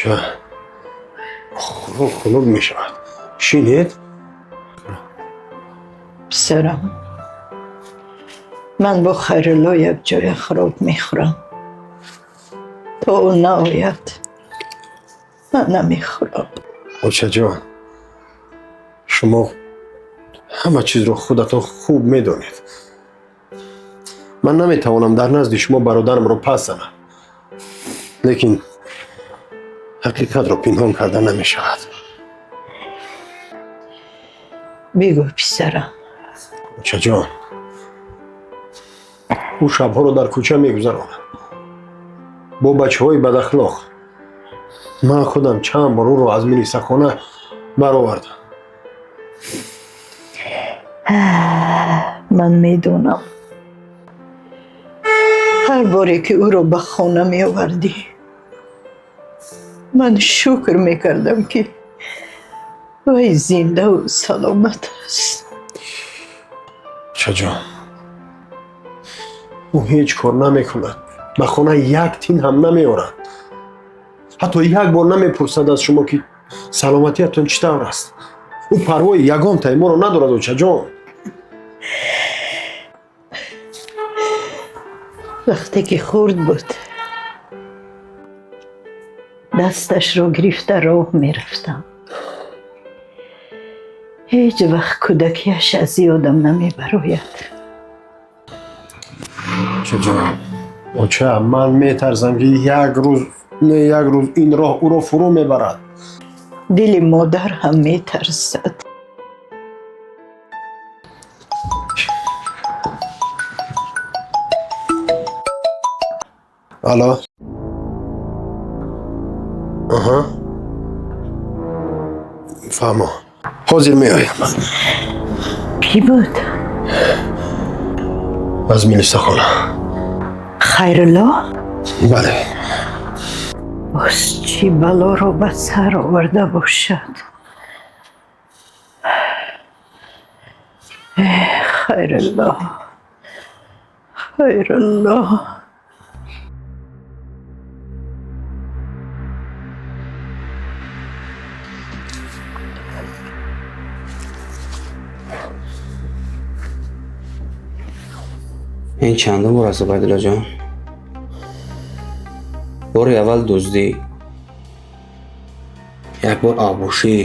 Оча, хӯрок хунук мешавад. Шинед. Писарам, ман бо Хайрулло якҷоя хӯрок мехӯрам. То ӯ наояд, ман намехӯрам. Очаҷон, шумо ҳама чизро худатон хуб медонед. Ман наметавонам дар назди шумо бародарамро пас занам. Лекин ҳақиқатро пинҳон карда намешавад. Бигӯ, писарам. Очаҷон, ӯ шабҳоро дар кӯча мегузаронад бо бачаҳои бадахлоқ. Ман худам чанд бор ӯро аз милисахона баровардам. Ман медонам. Ҳар боре ки ӯро ба хона меовардӣ, ман шукр мекардам, ки вай зиндаву саломат аст. Очаҷон, ӯ ҳеҷ кор намекунад. Ба хона як тин ҳам намеорад. Ҳатто як бор намепурсад аз шумо, ки саломатиятон чӣ тавр аст. Ӯ парвои ягонтаи моро надорад, очаҷон. Вақте ки хурд буд, дасташро гирифта роҳ мерафтам. Ҳеҷ вақт кӯдакиаш аз ёдам намебарояд. Очаҷон, оча, ман метарсам, ки як рӯз не як рӯз ин роҳ ӯро фурӯ мебарад. Дили модар ҳам метарсад. Алло. Аҳа. Фаҳмо. Ҳозир меоям. Кӣ буд? Аз милисахона. Хайрулло? Бале. Боз чӣ балоро ба сар оварда бошад? Хайрулло, Хайрулло. Ин чандум бор аст, Убайдулло ҷон? Бори аввал дуздӣ, як бор авбошӣ,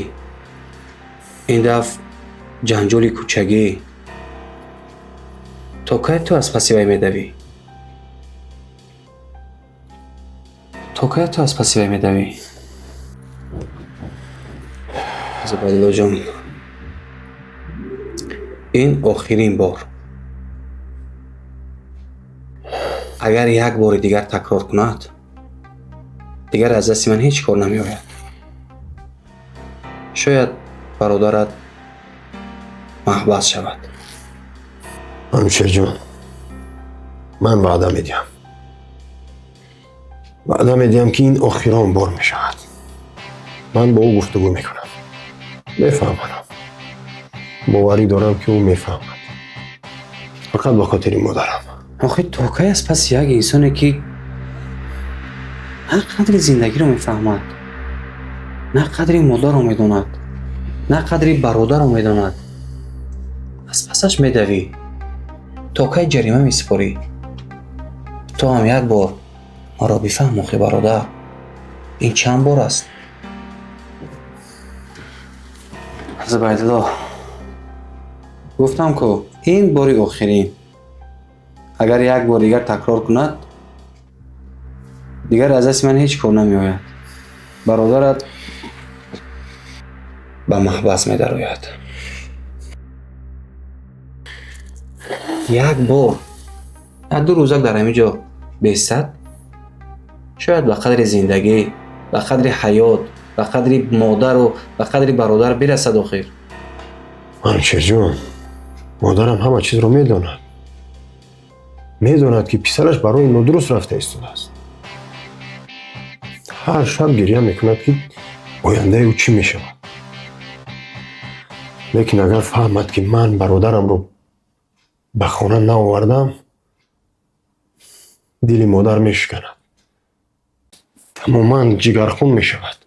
ин дафъ ҷанҷоли кӯчагӣ. То кай ту аз паси вай медавӣ? То кай ту аз паси вай медавӣ? Убайдулло ҷон, ин охирин бор. Агар як бори дигар такрор кунад, дигар аз дасти ман ҳеҷ кор намеояд. Шояд бародарат маҳбас шавад. Манучерҷон, ман ваъда медиҳам. Ваъда медиҳам, ки ин охирон бор мешавад. Ман бо ӯ гуфтугӯ мекунам. Мефаҳмонам. Боварӣ дорам, ки ӯ мефаҳмад. Фақат ба хотири модарам. Охир то кай аз паси як инсоне, ки на қадри зиндагиро мефаҳмад, на қадри модарро медонад, на қадри бародарро медонад, аз пасаш медавӣ? То кай ҷарима месупорӣ? Ту ҳам як бор маро бифаҳм, охи бародар. Ин чанд бор аст? Зубайдулло, гуфтам ку, ин бори охирин. Агар як бор дигар такрор кунад, дигар аз дасти ман ҳеҷ кор намеояд. Бародарат ба маҳбас медарояд. Як бор, як ду рӯзак дар ҳамин ҷо бесад, шояд ба қадри зиндагӣ, ба қадри ҳаёт, ба қадри модару ба қадри бародар бирасад охир. Манучерҷон, модарам ҳама чизро медонад. Медонад, ки писараш барои нодуруст рафта истодааст. Ҳар шаб гирья мекунад, ки ояндаи ӯ чӣ мешавад. Лекин агар фаҳмад, ки ман бародарамро ба хона наовардам, дили модар мешиканад. Тамоман ҷигархун мешавад.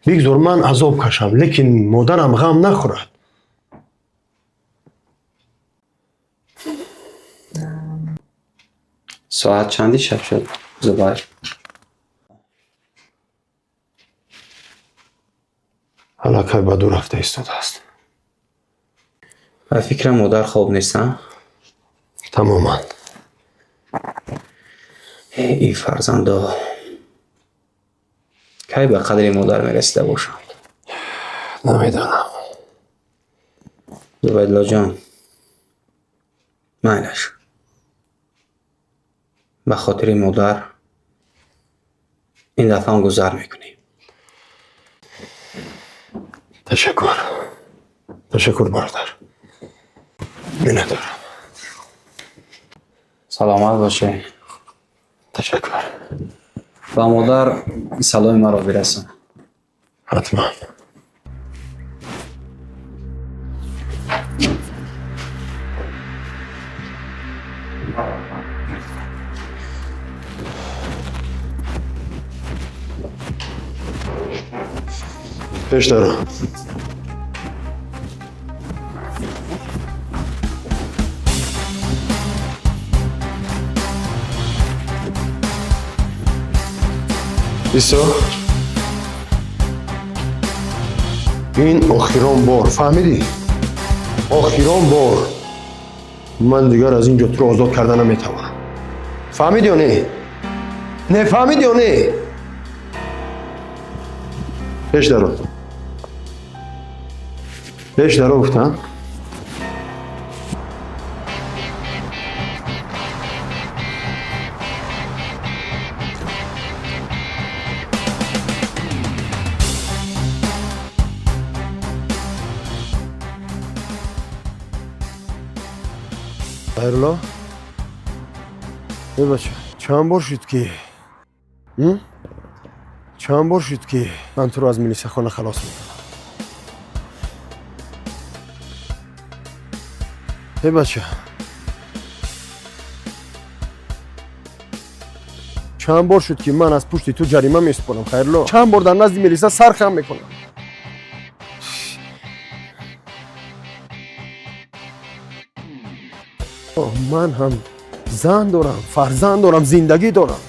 Бигзор ман азоб кашам, лекин модарам ғам нахӯрад. Соат чанди шаб шуд, Зубайр? Аллакай ба дур рафта истодааст. Ба фикрам модар хоб нест, а? Тамоман. Эй фарзандо, кай ба қадри модар мерасида бошанд? Намедонам. Зубайдуллоҷон, майлаш. Ба хотири модар ин дафъаам гузар мекунем. Ташаккур. Ташаккур, бародар. Миннатдорам. Саломат бошед. Ташаккур. Ба модар саломи маро бирасон. Ҳатман. Пеш даро. Исо, ин охирон бор, фаҳмидӣ? Охирон бор. Ман дигар аз ин ҷо туро озод карда наметавонам. Фаҳмидӣ ё не? Не фаҳмидӣ ё не? Пеш даро. Пеш даро гуфтам. Хайрулло, э бача, чанд бор шуд ки чанд бор шуд ки ман туро аз милисияхона халос мекунам? Э бача, чанд бор шуд ки ман аз пушти ту ҷарима месупорам? Хайрулло, чанд бор дар назди милиса сар хам мекунам? Ман ҳам зан дорам, фарзанд дорам, зиндагӣ дорам.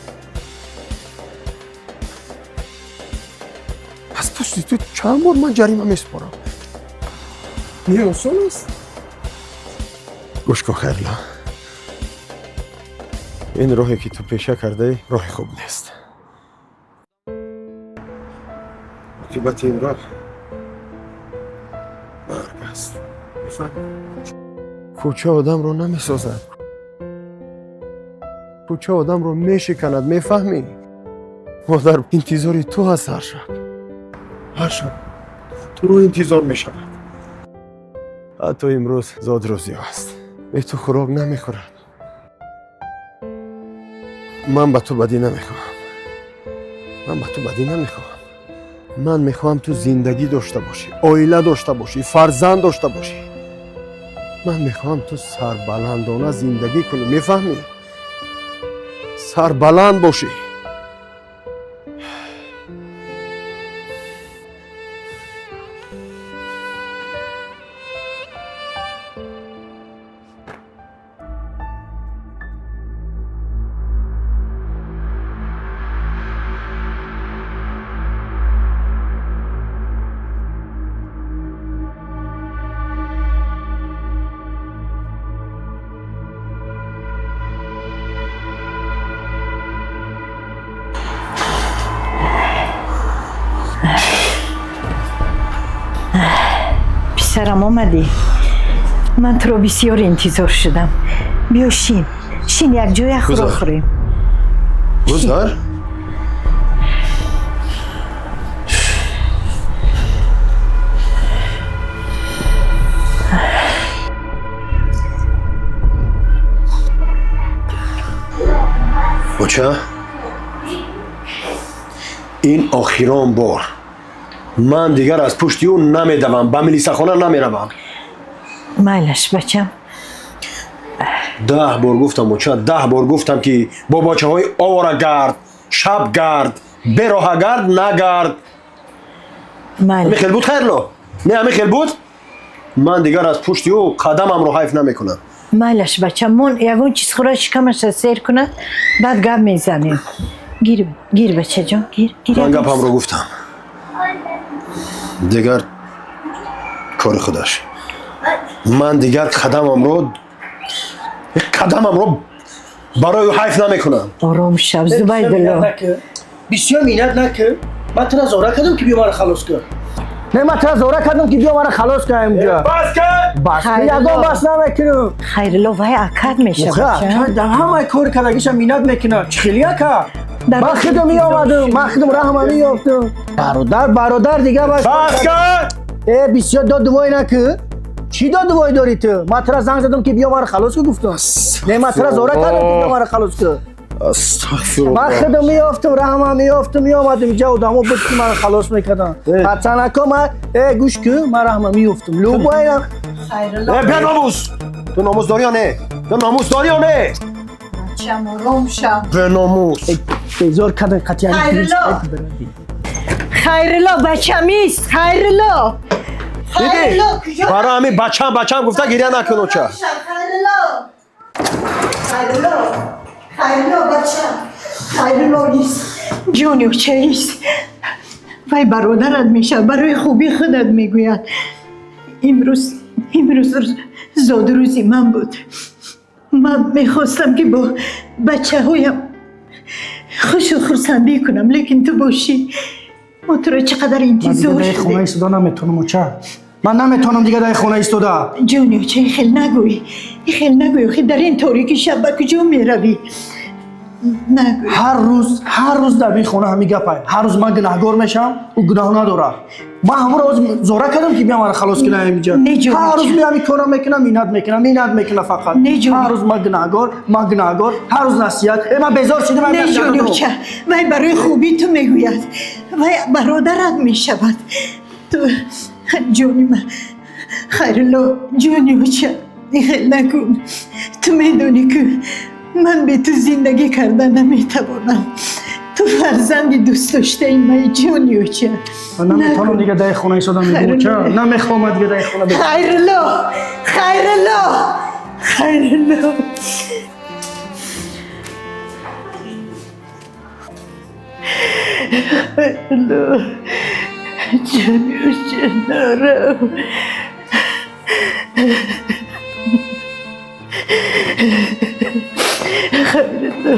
Аз пушти ту чанд бор ман ҷарима месупорам? Не осон аст? Гӯш кун, Хайрулло, ин роҳе ки ту пеша кардаӣ роҳи хуб нест. Оқибати ин роҳ марг аст. Мефаҳмӣ? Кӯча одамро намесозад. Кӯча одамро мешиканад, мефаҳмӣ? Модар интизори ту ҳаст ҳар шаб. Ҳар шаб туро интизор мешавад. Ҳатто имрӯз зодрӯзи ӯ аст. Бе ту хӯрок намехӯрад. Ман ба ту бадӣ намехоҳам. Ман ба ту бадӣ намехоҳам. Ман мехоҳам ту зиндагӣ дошта бошӣ, оила дошта бошӣ, фарзанд дошта бошӣ. Ман мехоҳам ту сарбаландона зиндагӣ кунӣ, мефаҳмӣ? Сарбаланд бошӣ. Писарам, омадӣ? Ман туро бисёр интизор шудам. Биё шин, шин, якҷоя хӯрок хӯрем. Гузар. Боча, ин охирон бор. Ман дигар аз пушти ӯ намедавам, ба милисахона намеравам. Майлаш, бачам. 10 бор гуфтам, боча, 10 бор гуфтам ки бо бочаҳои оворагард, шабгард Бероҳагард нагард. Ҳамин хел буд, Хайрулло? Не, ҳамин хел буд? Ман дигар аз пушти ӯ қадамамро ҳайф намекунам. Майлаш, бача, мон ягон чиз хӯра, шикамаша сер кунад, баъд гап мезанем. Гир, гир, бачаҷон, гир, гир. Ман гапамро гуфтам. Дигар кори худаш. Ман дигар қадамамро барои ӯ ҳайф намекунам. Ором шав, Зубайдулло. Бисёр миннат накун. Ман тура зора кардам, ки биё маро халос кун. Не, ман тура зора кардам, ки биё маро халос кун инҷа. Бас кун! Бас кун, ягон бас намекунам. Хайрулло, вай акад мешавад. Дар ҳамаи кори кардагиша миннат мекунад. Чӣ хеле ака? Ман худам меомадам, ман худам раҳма меёфтам. Бародар, бародар, дига бас. Бас кун! Э, бисёр дод дувой накун. Чӣ дод дувой дорӣ ту? Ман тура занг задам, ки биё маро халос кун, гуфтам. Не, ман тура зора кардам, ки биё маро халос кун. Астағфируллоҳ. Ман худам меёфтам, раҳма меёфтам, меомадам инҷа, одамо буд, ки маро халос мекарданд. Пацанако, ман э гӯш кун, ман раҳма меёфтам. Любоям. Э, беномус! Ту номус дорӣ ё не? Ту номус дорӣ ё не? Бачам, ором шав. Беномус. Безор кардан қатъиян. Хайрулло. Хайрулло, бачам ист, Хайрулло. Хайрулло, куҷо? Барои ҳамин бачам, бачам гуфта гиря накун, оча. Хайрулло. Хайрулло. Хайрулло, бачам. Хайрулло ист. Ҷони оча ист. Вай бародарат мешавад, барои хубии худат мегӯяд. Имрӯз зодрӯзи ман буд. Ман мехостам, ки бо бачаҳоям хушу хурсандӣ кунам, лекин ту бошӣ. Мо туро чӣ қадар интизор Ман дигар дар шудем. хона истода наметавонам, оча. Ман наметавонам дигар дар хона истода. Ҷони оча, ин хел нагӯй. Ин хел нагӯй. Охи дар ин торики шаб ба куҷо меравӣ? Нагӯй. Ҳар рӯз, ҳар рӯз дар ин хона ҳамин гапай. Ҳар рӯз ман гунаҳгор мешавам, ӯ гуноҳ надорад. Ман ҳамонро ҳозир зора кардам, ки биё маро халос кунам инҷа. Не, ҷони Ҳар рӯз оча. меям ин корро мекунам, миннат мекунам, миннат мекунам фақат. Не, ҷони. Ҳар рӯз ман гунаҳгор, ман гунаҳгор, ҳар рӯз насиҳат. Э, ман безор шудам, ман Не, ҷони оча, вай барои хубии ту мегӯяд. Вай бародарат мешавад. Ту ҷони ман, Хайрулло, ҷони оча, ин хел накун. Ту медонӣ, ки ман бе ту зиндагӣ карда наметавонам. Ту фарзанди дӯстдоштаи ман, ҷони оча. Ман наметавонам дигар дар хона истода, мегӯм, оча. Намехоҳам ман дигар дар хона бе. Хайрулло, Хайрулло, Хайрулло. Хайрулло, ҷони оча, нарав. Хайрулло.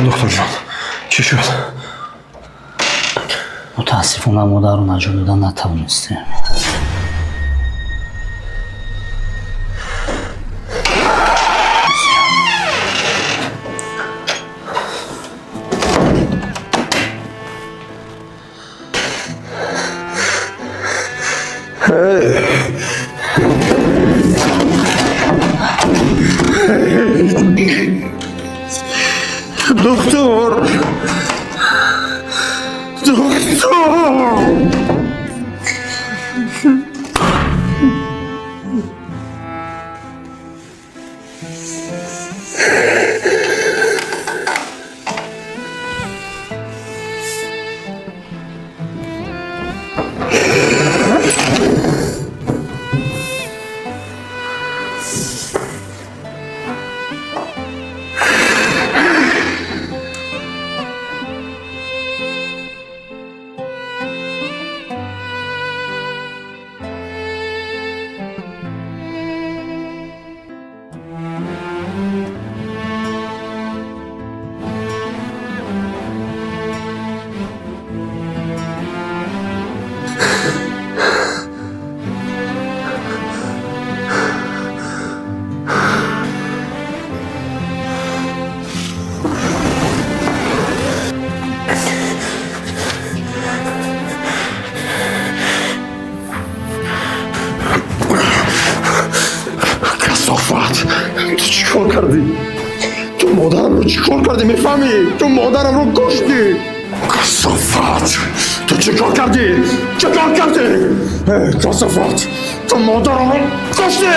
Духтурҷон, чӣ шуд? Мутаассифона, модарро наҷот дода натавонистем. Доктор! Доктор! Касофат! Ту чӣ кор кардӣ? Ту модарамро чӣ кор кардӣ, мефаҳмӣ? Ту модарамро куштӣ! Касофат! Ту чӣ кор кардӣ? Чӣ кор кардӣ? Касофат! Ту модарамро куштӣ!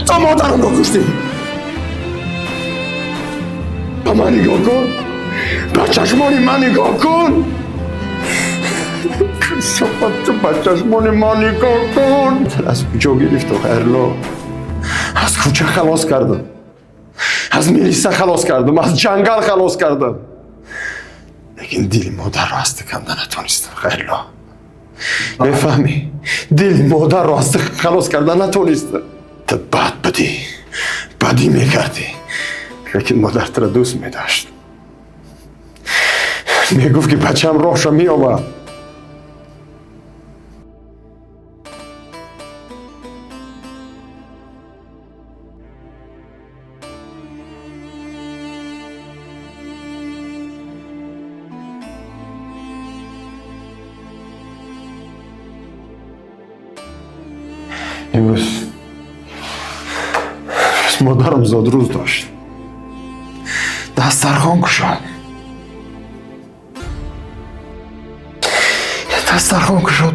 Ту модарамро куштӣ! Ба ман нигоҳ кун! Ба чашмони ман нигоҳ кун! Касофат, ту ба чашмони ман нигоҳ кун! Аз куҷо гирифту, Хайрулло? Аз кӯча халос кардам, аз милиса халос кардам, аз ҷангал халос кардам, лекин дили модарро аз ту канда натонистам, Хайрулло. Мефаҳмӣ? Дили модарро аз ту халос карда натонистам. Ту бад будӣ, бадӣ мекардӣ, лекин модар туро дӯст медошт. Мегуфт, ки бачаам роҳшо меёбад. Имрӯз модарам зодрӯз дошт. Дастархон кушод. Дастархон кушод.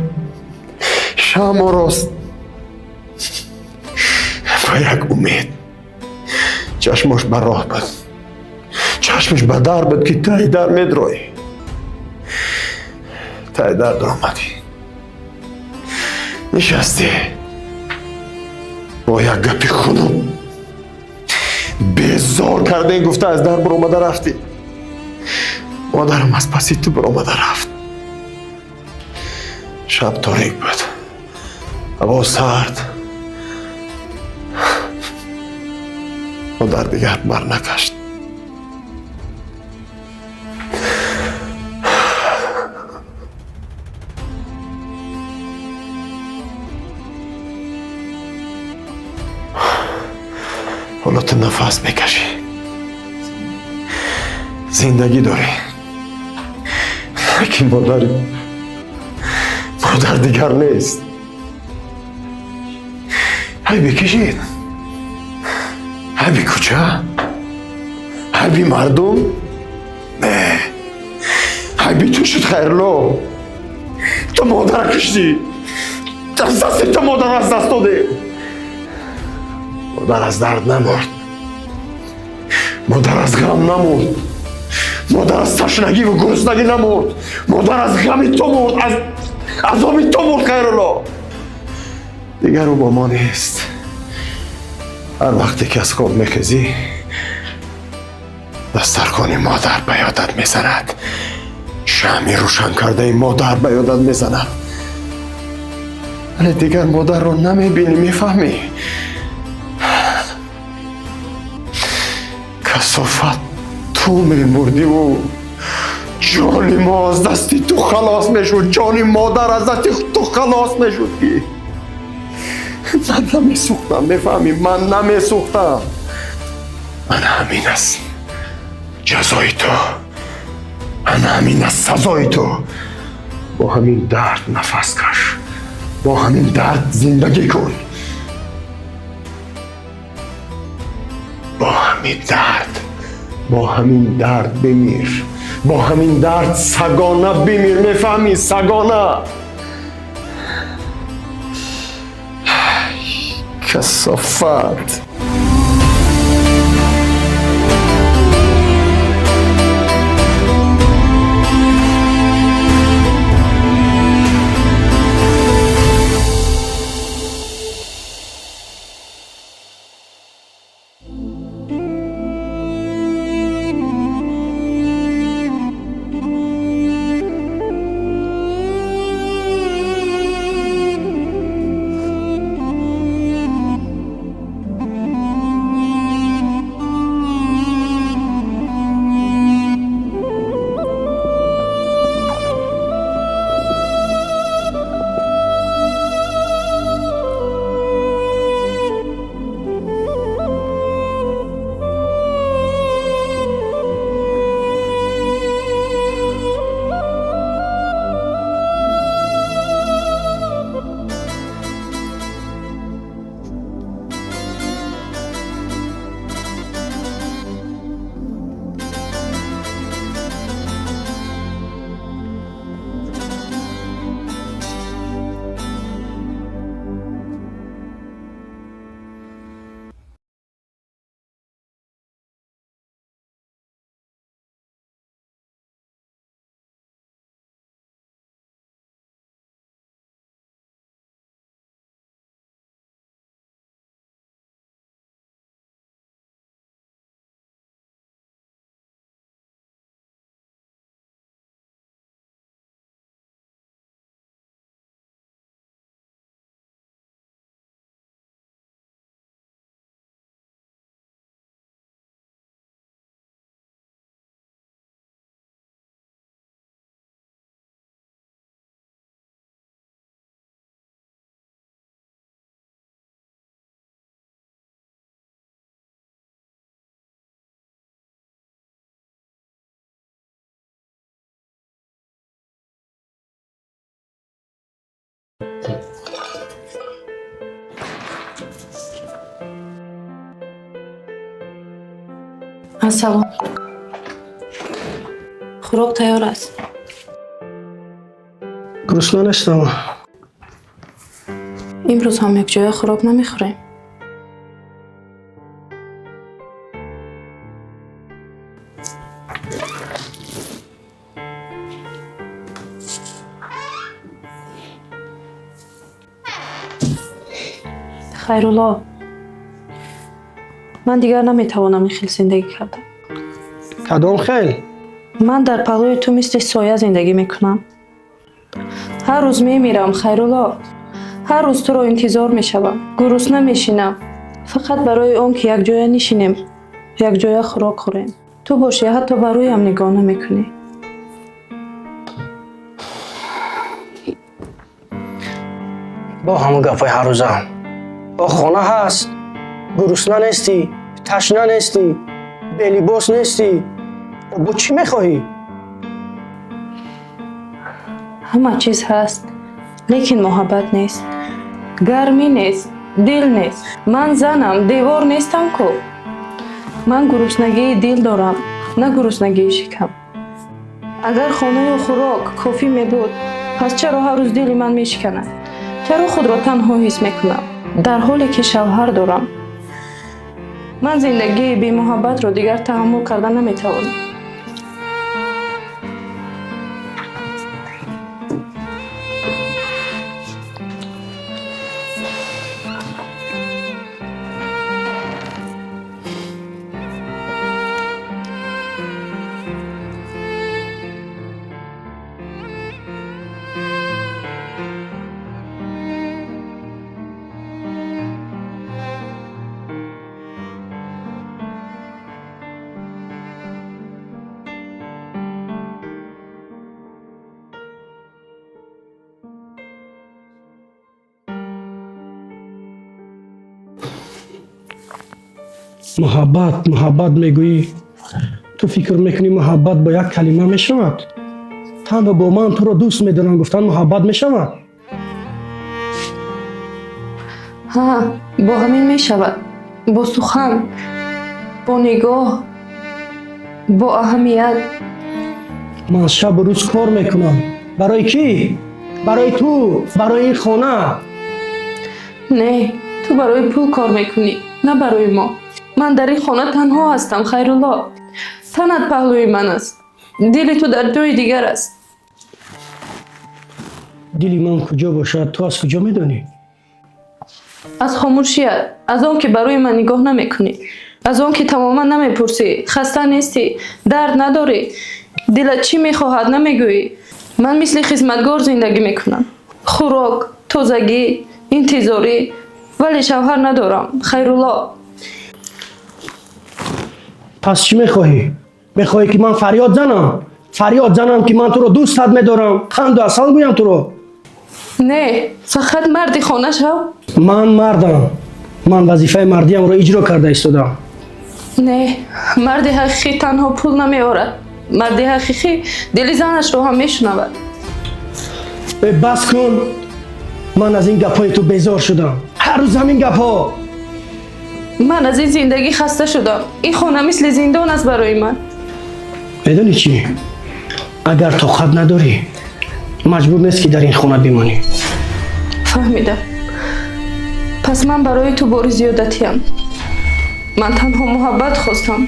Шам орост. Ва як умед. Чашмош ба роҳ буд. Чашмаш ба дар буд, ки таи дар медроӣ. Таи дар даромадӣ. Нишастӣ. Бо як гапи хунук безор кардем, гуфта аз дар баромада рафтӣ. Модарам аз паси ту баромада рафт. Шаб торик буд, ҳаво сард. Модар дигар бар накашт. Ҳоло ту нафас мекашӣ, зиндагӣ дорӣ, лекин модар дигар нест. Ҳай бикашид, ҳай би кӯча, ҳай би мардум, не, ҳай би ту шуд, Хайрулло. Ту модара куштӣ, аз дасти ту модар аз даст додӣ. Модар аз дард намурд, модар аз ғам намурд, модар аз ташнагӣ ва гуруснагӣ намурд, модар аз ғами ту мурд, аз азоби ту мурд, Хайрулло. Дигар ӯ бо мо нест. Ҳар вақте ки аз хоб мехезӣ, дастархони модар ба ёдат мезанад, шамъи рӯшан кардаи модар ба ёдат мезанад, вале дигар модарро намебинӣ, мефаҳмӣ? Касофат, ту мемурдиву ҷони мо аз дасти ту халос мешуд, ҷони модар аз дасти ту халос мешуд, ки ман намесӯхтам, мефаҳмӣ? Ман намесӯхтам. Ана ҳамин аст ҷазои ту, ана ҳамин аст сазои ту. Бо ҳамин дард нафас каш, бо ҳамин дард зиндагӣ кун, бо ҳамин дард Бо ҳамин дард бимир, бо ҳамин дард сагона бимир, мефаҳмӣ? Сагона. Касофат. Ассалом. Хӯрок тайёр аст. Гурусна нестам. Имрӯз ҳам якҷоя хӯрок намехӯрем. Хайрулло, ман дигар наметавонам ин хел зиндагӣ кардан. Кадом хел? Ман дар паҳлӯи ту мисли соя зиндагӣ мекунам. Ҳар рӯз мемирам, Хайрулло. Ҳар рӯз туро интизор мешавам. Гурусна мешинам. Фақат барои он ки якҷоя нишинем, якҷоя хӯрок хӯрем. Ту бошӣ ҳатто ба рӯям нигоҳ намекунӣ. Бо ҳамон гапҳои ҳаррӯзаам. Бо хона ҳаст, гурусна нестӣ, ташна нестӣ, белибос нестӣ. Бо чӣ мехоҳӣ? Ҳама чиз ҳаст, лекин муҳаббат нест, гармӣ нест, дил нест. Ман занам, девор нестам ку. Ман гуруснагии дил дорам, на гуруснагии шикам. Агар хонаю хӯрок кофӣ мебуд, пас чаро ҳар рӯз дили ман мешиканад? Чаро худро танҳо ҳис мекунам, дар ҳоле ки шавҳар дорам? Ман зиндагии бемуҳаббатро дигар таҳаммул карда наметавонам. Муҳаббат, муҳаббат мегӯӣ. Ту фикр мекунӣ муҳаббат бо як калима мешавад? Танҳо бо ман туро дӯст медорам гуфтан муҳаббат мешавад? Ҳа, бо ҳамин мешавад. Бо сухан, бо нигоҳ, Бо аҳамият. Ман шабу рӯз кор мекунам. Барои кӣ? Барои ту, барои ин хона. Не, ту барои пул кор мекунӣ, на барои мо. Ман дар ин хона танҳо ҳастам, Хайрулло. Танат паҳлӯи ман аст. Дили ту дар ҷои дигар аст. Дили ман куҷо бошад, ту аз куҷо медонӣ? Аз хомӯшият, аз он ки барои ман нигоҳ намекунӣ, аз он ки тамоман намепурсӣ, хаста нестӣ, дард надорӣ, дилат чӣ мехоҳад намегӯӣ. Ман мисли хизматгор зиндагӣ мекунам. Хӯрок, тозагӣ, интизорӣ, вале шавҳар надорам, Хайрулло. Пас чӣ мехоҳӣ? Мехоҳӣ ки ман фарёд занам? Фарёд занам ки ман туро дӯстат медорам, қанду асал гӯям туро? Не, фақат марди хона шав. Ман мардам. Ман вазифаи мардиамро иҷро карда истодам. Не, марди ҳақиқӣ танҳо пул намеорад. Марди ҳақиқӣ дили занашро ҳам мешунавад. Бас кун! Ман аз ин гапҳои ту безор шудам. Ҳар рӯз ҳамин гапҳо. Ман аз ин зиндагӣ хаста шудам. Ин хона мисли зиндон аст барои ман. Медонӣ чӣ? Агар тоқат надорӣ, маҷбур нест ки дар ин хона бимонӣ. Фаҳмидам. Пас ман барои ту бори зиёдатиям. Ман танҳо муҳаббат хостам.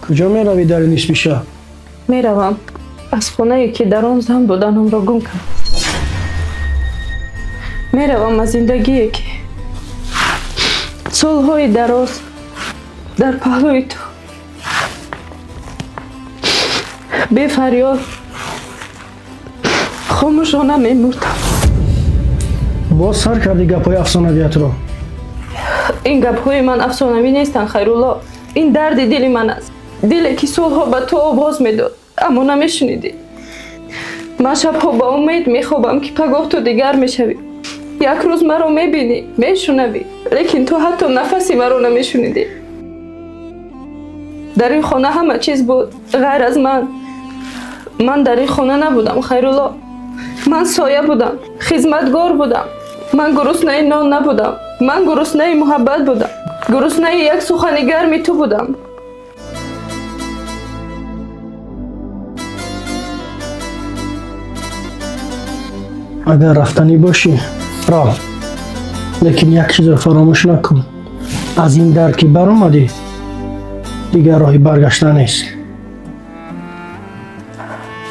Куҷо меравӣ дар ин нисфи шаб? Меравам аз хонае ки дар он зан буданамро гум кардам. Меравам аз зиндагие ки солҳои дароз дар паҳлӯи ту бефарёд хомӯшона мемурдам. Боз сар кардӣ гапҳои афсонавиятро? Ин гапҳои ман афсонавӣ нестанд, Хайрулло. Ин дарди дили ман аст. Диле ки солҳо ба ту овоз медод, аммо намешунидӣ. Ман шабҳо ба умед мехобам ки пагоҳ ту дигар мешавӣ. Як рӯз маро мебинӣ, мешунавӣ, лекин ту ҳатто нафаси маро намешунидӣ. Дар ин хона ҳама чиз буд, ғайр аз ман. Ман дар ин хона набудам, Хайрулло. Ман соя будам, хизматгор будам. Ман гуруснаи нон набудам. Ман гуруснаи муҳаббат будам. Гуруснаи як сухани гарми ту будам. Агар рафтанӣ бошӣ, рав. Лекин як чизро фаромӯш накун. Аз ин дар ки баромадӣ, дигар роҳи баргаштан нест.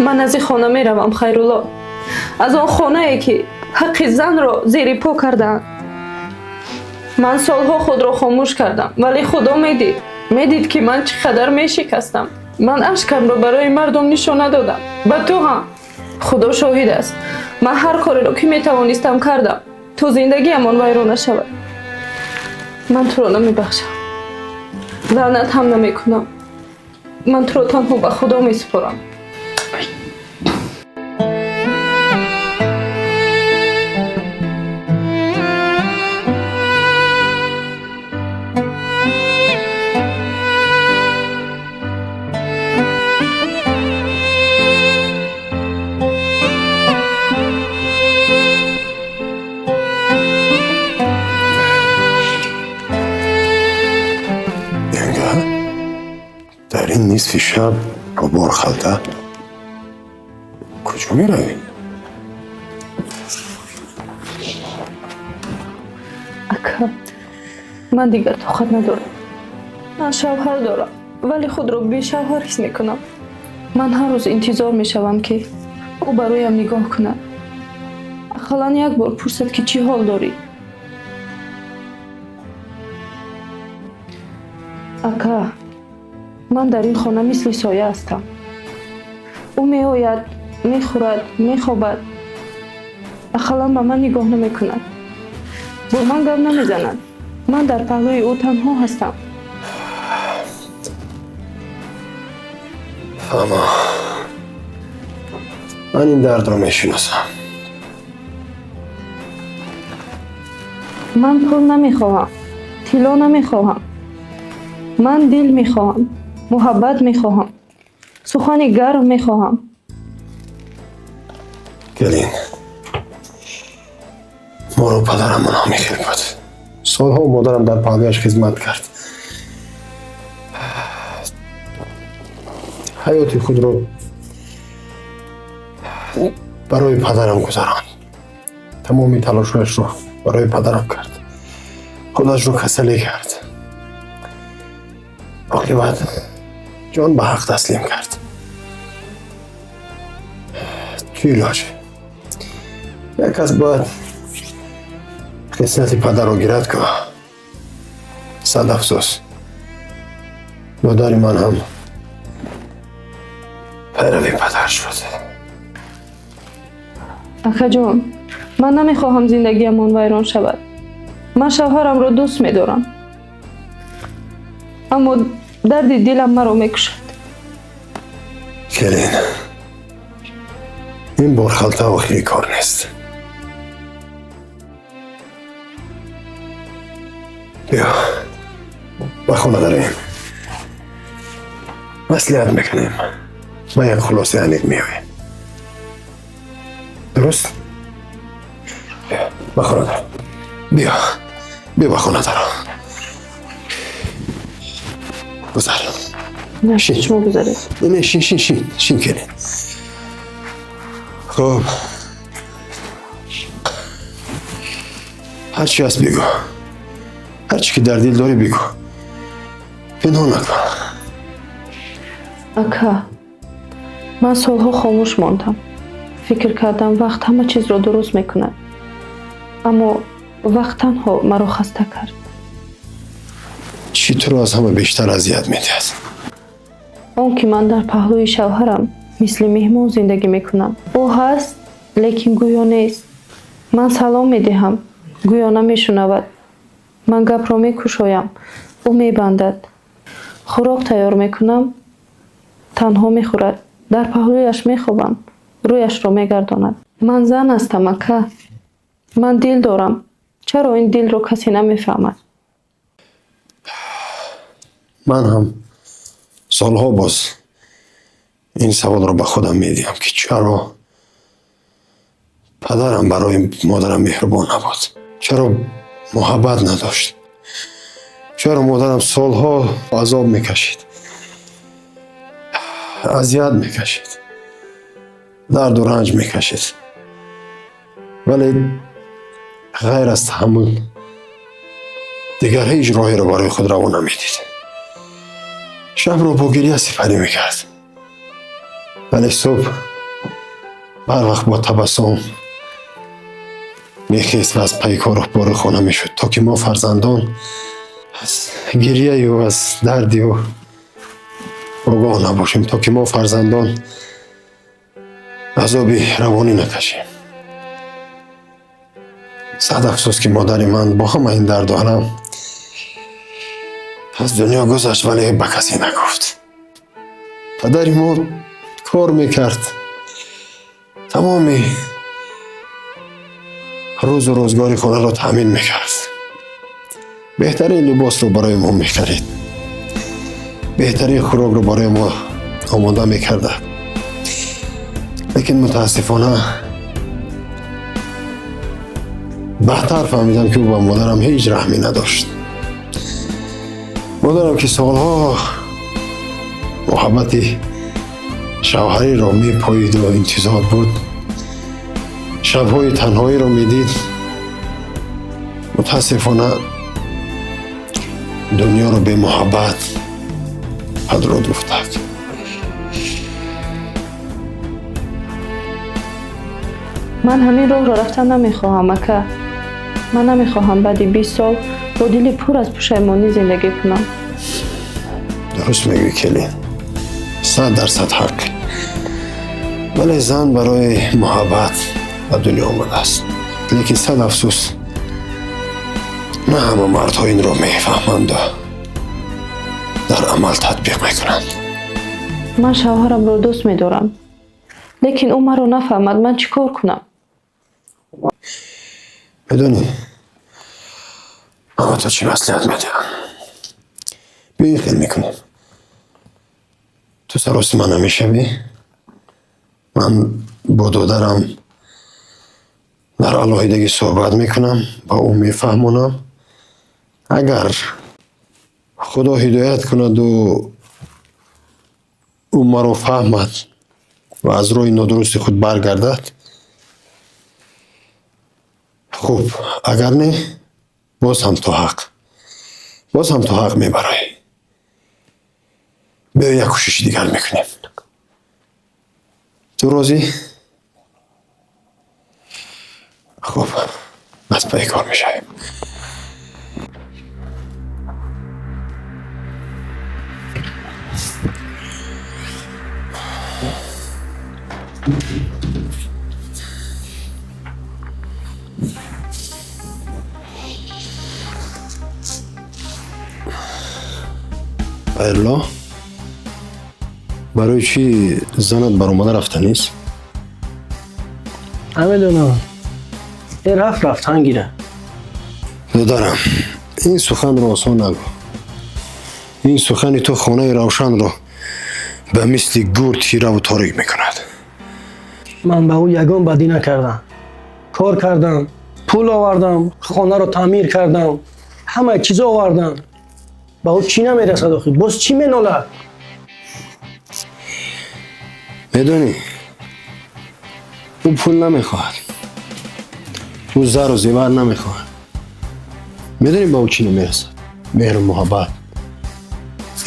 Ман аз ин хона меравам, Хайрулло. Аз он хонае ки ҳаққи занро зери по кардаанд. Ман солҳо худро хомӯш кардам, вале Худо медид. Медид ки ман чӣ қадар мешикастам. Ман ашкамро барои мардум нишон надодам. Ба ту ҳам. Худо шоҳид аст. Ман ҳар кореро ки метавонистам кардам, то зиндагиамон вайрон нашавад. Ман туро намебахшам. Лаънат ҳам намекунам. Ман туро танҳо ба Худо месупорам. Дар ин нисфи шаб бо бор халта куҷо меравӣ? Ака, ман дигар тоқат надорам. Ман шавҳар дорам, вале худро бешавҳар ҳис мекунам. Ман ҳар рӯз интизор мешавам ки ӯ бароям нигоҳ кунад. Ақаллан як бор пурсад ки чӣ ҳол дорӣ. Ака, ман дар ин хона мисли соя ҳастам. Ӯ меояд, мехӯрад, мехобад. Ақаллан ба ман нигоҳ намекунад. Бо ман гап намезанад. Ман дар паҳлӯи ӯ танҳо ҳастам. Фаҳмо, ман ин дардро мешиносам. Ман пул намехоҳам, тилло намехоҳам. Ман дил мехоҳам, муҳаббат мехоҳам, сухани гарм мехоҳам. Келин, моро падарам ҳамин хел буд. Солҳо модарам дар паҳлӯяш хизмат кард. Ҳаёти худро барои падарам гузаронд. Тамоми талошҳояшро барои падарам кард. Худашро касалӣ кард. Оқибат ҷон ба ҳақ таслим кард. Чӣ илоҷ? Як кас бояд хислати падарро гирад ку. Сад афсӯс, модари ман ҳам пайрави падар шуд. Акаҷон, ман намехоҳам зиндагиамон вайрон шавад. Ман шавҳарамро дӯст медорам. Аммо дарди дилам маро мекушад. Келин, ин бор халта охири кор нест. Биё, ба хона дароем. Маслиҳат мекунем. Ба як хулосаи аниқ меоем. Дуруст? Биё, ба хона даро. Биё, биё ба хона даро. Гузар. Не, шумо гузаред. Не, шин, шин, шин, шин келин. Хуб. Ҳар чи ҳаст бигӯ. Ҳар чи ки дар дил дорӣ бигӯ. Пинҳон накун. Ака, ман солҳо хомӯш мондам. Фикр кардам вақт ҳама чизро дуруст мекунад. Аммо вақт танҳо маро хаста кард. Чӣ туро аз ҳама бештар азият медиҳад? Он ки ман дар паҳлӯи шавҳарам мисли меҳмон зиндагӣ мекунам. Ӯ ҳаст, лекин гӯё нест. Ман салом медиҳам, гӯё намешунавад. Ман гапро мекушоям, ӯ мебандад. Хӯрок тайёр мекунам, танҳо мехӯрад. Дар паҳлӯяш мехобам, рӯяшро мегардонад. Ман зан ҳастам, ака. Ман дил дорам. Чаро ин дилро касе намефаҳмад? Ман ҳам солҳо боз ин саволро ба худам медиҳам, ки чаро падарам барои модарам меҳрубон набуд? Чаро муҳаббат надошт? Чаро модарам солҳо азоб мекашид, азият мекашид, дарду ранҷ мекашид, вале ғайр аз таҳаммул дигар ҳеҷ роҳеро барои худ раво намедид. Шабро бо гиря сипарӣ мекард, вале субҳ барвақт бо табассум мехест ва аз пайи кору бори хона мешуд, то ки мо фарзандон аз гирияю аз дарди ӯ огоҳ набошем, то ки мо фарзандон азоби равонӣ накашем. Сад афсӯс, ки модари ман бо ҳама ин дарду алам аз дунё гузашт, вале ба касе нагуфт. Падари мо кор мекард, тамоми рӯзу рӯзгори хонаро таъмин мекард, беҳтарин либосро барои мо мехарид, беҳтарин хӯрокро барои мо омода мекарда. Лекин мутаассифона баъдтар фаҳмидам, ки ӯ ба модарам ҳеҷ раҳме надошт. Модарам ки солҳо муҳаббати шавҳариро мепоиду интизор буд, шабҳои танҳоиро медид, мутаассифона дунёро бемуҳаббат падруд гуфтад. Ман ҳамин роҳро рафтан намехоҳам, ака. Ман намехоҳам баъди 20 сол бо дили пур аз пушаймонӣ зиндагӣ кунам. Дуруст мегӯӣ, келин, 100% ҳақ. Вале зан барои муҳаббат ба дунё омадааст. Лекин сад афсӯс, на ҳама мардҳо инро мефаҳманду дар амал татбиқ мекунанд. Ман шавҳарамро дӯст медорам, лекин ӯ маро нафаҳмад. Ман чӣ кор кунам? Медонӣ, ман ба ту чӣ маслиҳат медиҳам? Биё, ин хел мекунем. Ту саросима намешавӣ. Ман бо додарам дар алоҳидагӣ суҳбат мекунам, ба ӯ мефаҳмонам. Агар Худо ҳидоят кунаду ӯ маро фаҳмад ва аз роҳи нодурусти худ баргардад, хуб, агар не, боз ҳам ту ҳақ, боз ҳам ту ҳақ мебароӣ. Биё, як кӯшиши дигар мекунем. Ту розӣ? Хуб, аз пайи кор мешавем. Хайрулло, барои чӣ занат баромада рафта нест? Намедонам, э рафт, рафтан гира. Додарам, ин суханро осон нагӯ. Ин сухани ту хонаи Равшанро ба мисли гӯр тираву торик мекунад. Ман ба ӯ ягон бадӣ накардам. Кор кардам, пул овардам, хонаро таъмир кардам, ҳамаи чизо овардам. Ба ӯ чӣ намерасад охир? Боз чӣ менолад? Медонӣ, ӯ пул намехоҳад, ӯ зару зевар намехоҳад. Медонӣ, ба ӯ чӣ намерасад? Меҳру муҳаббат,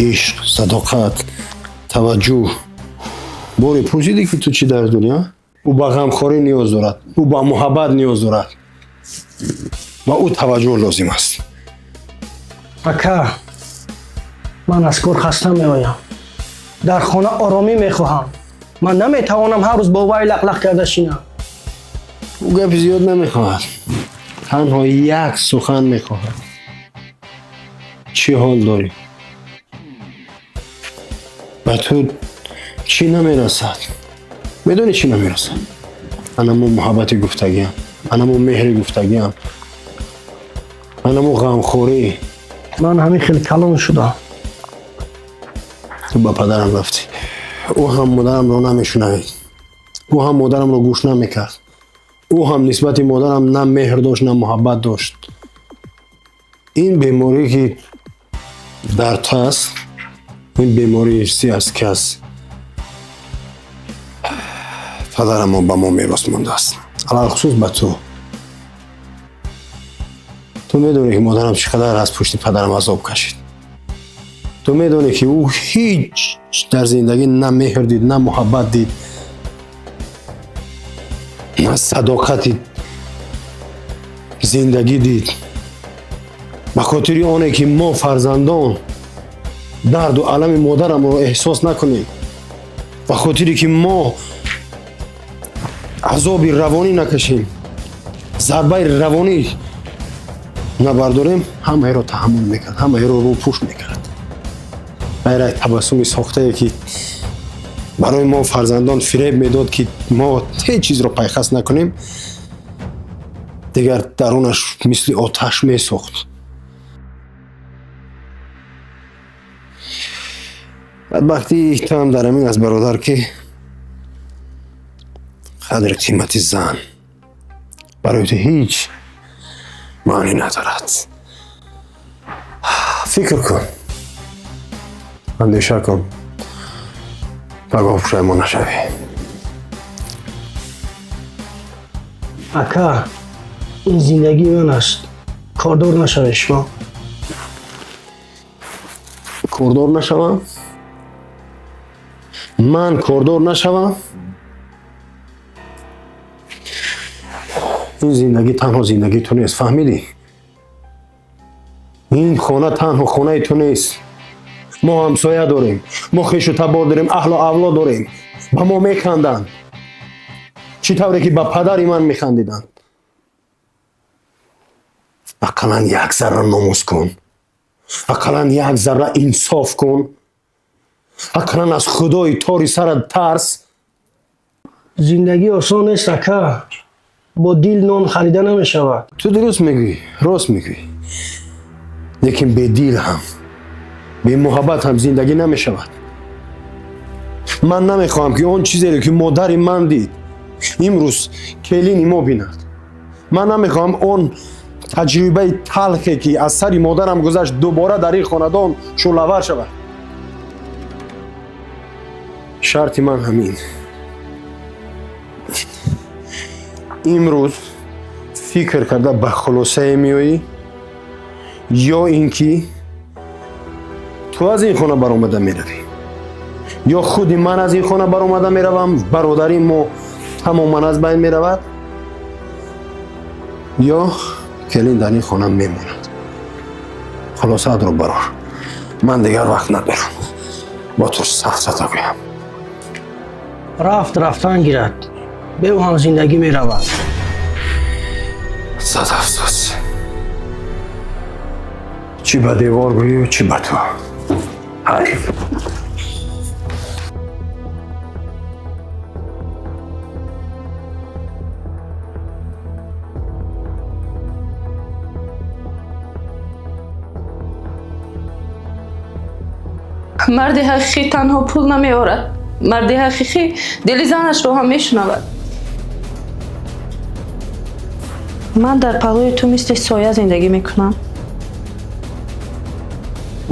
ишқ, садоқат, таваҷҷӯҳ. Боре пурсидӣ, ки ту чӣ дард дорӣ? Ӯ ба ғамхорӣ ниёз дорад, ӯ ба муҳаббат ниёз дорад ва ӯ таваҷҷӯҳ лозим аст. Ака, ман аз кор хаста меоям, дар хона оромӣ мехоҳам. Ман наметавонам ҳар рӯз бо вай лақлақ карда шинам. Ӯ гапи зиёд намехоҳад, танҳо як сухан мехоҳад: чӣ ҳол дорӣ? Ба ту чӣ намерасад? Медонӣ, чӣ намерасад? Анамо муҳаббати гуфтагиам, анамо меҳри гуфтагиам, анамо ғамхорӣ. Ман ҳамин хел калон шудам. Ту ба падарам рафтӣ. Ӯ ҳам модарамро намешунавид, ӯ ҳам модарамро гӯш намекард, ӯ ҳам нисбати модарам на меҳр дошт, на муҳаббат дошт. Ин беморӣ, ки дар ту аст, ин бемории ирсӣ аст, ки аз падарамон ба мо мерос мондааст, алалхусус ба ту. Ту медонӣ, ки модарам чӣ қадар аз пушти падарам азоб кашид. Ту медонӣ, ки ӯ ҳеҷ дар зиндагӣ на меҳр дид, на муҳаббат дид, на садоқати зиндагӣ дид. Ба хотири оне ки мо, фарзандон, дарду алами модарамро эҳсос накунем, ба хотире ки мо азоби равонӣ накашем, зарбаи равонӣ набардорем, ҳамаеро таҳаммул мекард, ҳамаеро рӯпӯш мекард. Ғайр як табассуми сохтае, ки барои мо, фарзандон, фиреб медод, ки мо ҳеҷ чизро пайхас накунем, дигар дарунаш мисли оташ месохт. Бадбахтии туам дар ҳамин аст, бародар, ки қадри қимати зан барои ту ҳеҷ маънӣ надорад. Фикр кун, андеша кун, пагоҳ пушаймон нашавӣ. Ака, ин зиндагии ман аст, кордор нашавед шумо. Кордор нашавам? Ман кордор нашавам? Ин зиндагӣ танҳо зиндагии ту нест, фаҳмидӣ? Ин хона танҳо хонаи ту нест. Мо ҳамсоя дорем, мо хешу табор дорем, аҳлу авлод дорем. Ба мо механданд. Чӣ тавре ки ба падари ман механдиданд. Ақаллан як зарра номус кун. Ақаллан як зарра инсоф кун. Ақаллан аз худои тори сарат тарс. Зиндагӣ осон нест, ака. Бо дил нон харида намешавад. Ту дуруст мегӯӣ, рост мегӯӣ. Лекин бедил ҳам, бемуҳаббат ҳам зиндагӣ намешавад. Ман намехоҳам ки он чизеро ки модари ман дид, имрӯз келини мо бинад. Ман намехоҳам он таҷрибаи талхе ки аз сари модарам гузашт дубора дар ин хонадон шӯълавар шавад. Шарти ман ҳамин. Имрӯз фикр карда ба хулосае меоӣ ё ин ки ту аз ин хона баромада меравӣ, ё худи ман аз ин хона баромада меравам, бародари мо тамоман аз байн меравад, ё келин дар ин хона мемонад. Хулосаатро барор. Ман дигар вақт надорам. Бо ту сафсата гӯям. Рафт рафтан гирад. Бе ӯ ҳам зиндагӣ меравад. Сад афсӯс. Чӣ ба девор гӯю, чӣ ба ту. Ҳайф. Марди ҳақиқӣ танҳо пул намеорад. Марди ҳақиқӣ дили занашро ҳам мешунавад. Ман дар паҳлӯи ту мисли соя зиндагӣ мекунам.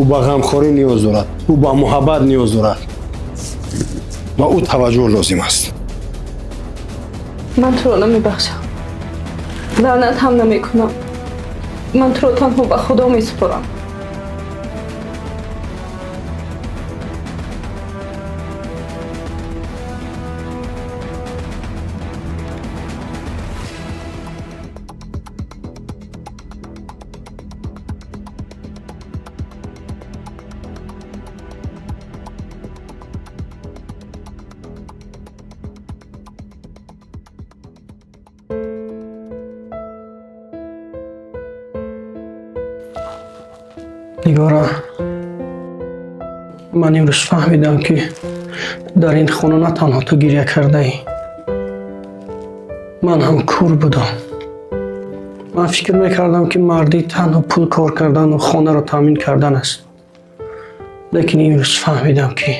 Ӯ ба ғамхорӣ ниёз дорад, ӯ ба муҳаббат ниёз дорад ва ӯ таваҷҷӯҳ лозим аст. Ман туро намебахшам, лаънат ҳам намекунам. Ман туро танҳо ба Худо месупорам. Нигора, ман имрӯз фаҳмидам ки дар ин хона на танҳо ту гиря кардаӣ, ман ҳам кур будам. Ман фикр мекардам ки мардӣ танҳо пул кор кардану хонаро таъмин кардан аст. Лекин имрӯз фаҳмидам ки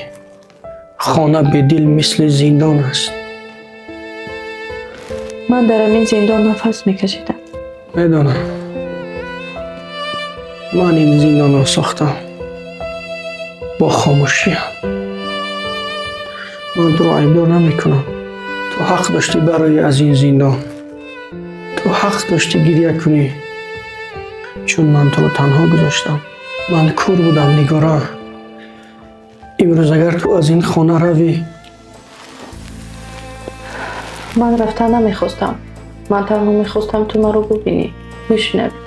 хона бедил мисли зиндон аст. Ман дар ҳамин зиндон нафас мекашидам. Медонам. Ман ин зиндонро сохтам бо хомӯшиям. Ман туро айбдор намекунам. Ту ҳақ доштӣ барои аз ин зиндон. Ту ҳақ доштӣ гиря кунӣ, чун ман туро танҳо гузоштам. Ман кур будам, Нигора. Имрӯз агар ту аз ин хона равӣ. Ман рафтан намехостам. Ман танҳо мехостам ту маро бубинӣ, бишнавӣ.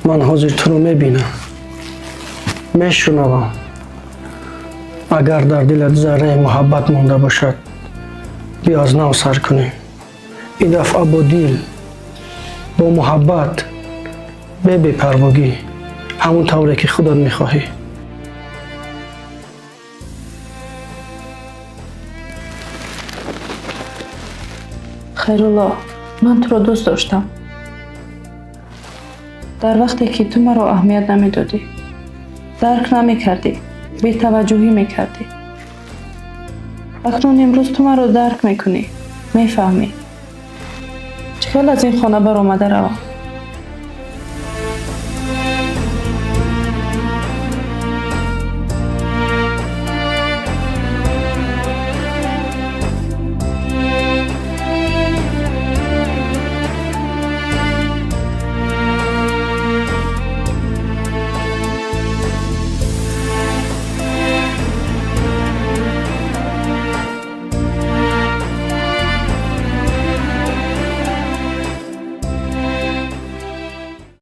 Ман ҳозир туро мебинам, мешунавам. Агар дар дилат зарраи муҳаббат монда бошад, биё аз нав сар кунем. Ин дафъа бо дил, бо муҳаббат, бе бепарвогӣ, ҳамон тавре ки худат мехоҳӣ. Хайрулло, ман туро дӯст доштам. Дар вақте ки ту маро аҳамият намедодӣ, дарк намекардӣ, бетаваҷҷӯҳӣ мекардӣ. Акнун имрӯз ту маро дарк мекунӣ, мефаҳмӣ. Чӣ хел аз ин хона баромада равам?